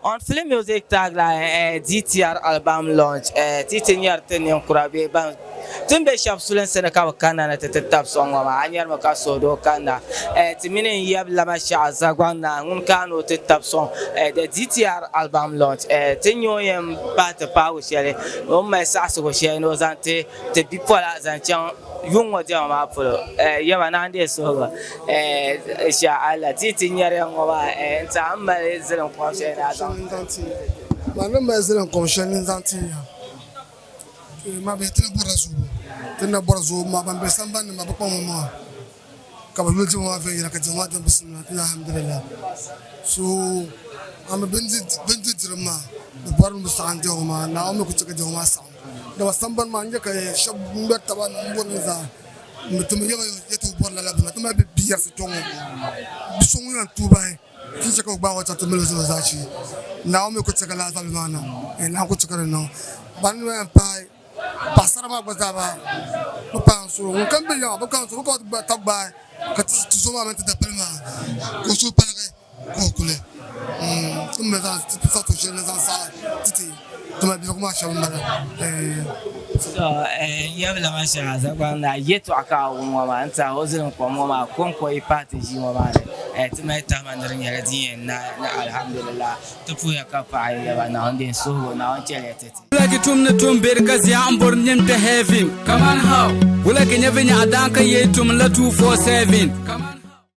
On Film Music tagline eh, DTR album launch eh, ti ti nyari ti ninkura bee ban ti ni be shɛba sulinsi ni ka bɛ kanna ni ti ti tabi sɔŋ ŋɔ maa, a nyarimi ka suhudoo kanna eh, ti mini n yab Lama Shɛɣu Zagbaŋ Naa ŋun ka ni o ti tabi sɔŋ eh, the DTR album launch eh, ti nya o yɛn pahi ti paagu shɛli ni o ni mali saɣisigu shɛli ni o zaŋ ti ti bipola zaŋ chaŋ yuŋ ŋɔ diɛma maa polo. Yaba naan deei suhigu insha Allah ti yi ti nyari ya ŋɔ maa n-ti a ni mali zilinkom shɛli ni a zaŋ ti. Maa ni mali zilinkom shɛli ni n-zaŋ ti ya. Maa bihi ti na bɔrila zoobu, ti ni na bɔri zoobu maa ban be sambani ni maa bɛ kpaŋ bɛ maŋa ka bɛ yuli diɛma maa viɛnyɛla ka diɛma maa diɛm bisimila ti alhamdulillah. So a mi bɛ ni di diri maa bɛ bɔrimi bɛ saɣim diɛma maa Naawuni mi ku chɛ ka diɛma maa saɣim. Dama sambani maa n-nyɛ ka shɛba ŋmɛri taba ni m-bɔri ni zaa ti mi yɛba yɛtɔɣa bɔri lala bini ti mali bɛ bia yɛrisi kpe ŋɔ bi so ŋun yɛn tuui bahi ti ni chɛ ka o gbaag o chaŋ ti mali o zali o zaashee. Naawuni mi ku chɛ ka lala zabili maa niŋ, Naawuni ku chɛ ka di niŋ. Ban mi yɛn paai paɣisara maa gba zaa bɛ paai n-suhu ŋunkam be yaŋa bɛ ka n-suhu bɛ ka tab gbaai ka ti zo maa mini ti dapali maa ka o suhu paligi. Ka o kuli ti mi zaŋ ti saɣi shɛli ni zaŋ saɣi ti ti ti mali biɛhigu maa shɛm m-bala. So n yabila maa shɛŋa Zagbaŋ naa yɛtɔɣa ka a wum ŋɔ maa n-ti a o zilim kom ŋɔ maa kɔŋko yi pahi ti ʒii ŋɔ maa ni ti mali tahima ni di nyɛla din yɛn naai ni alhamdulillah ti puhiya ka paɣi yaba Naawuni din suhigu Naawuni chɛliya ti ti. Wula ki tum ni tum beri ka zia m bori nyin kpe heaven? Kaman how? Wula ki nya vinyaɣa daan ka yee tum la 247? Kaman.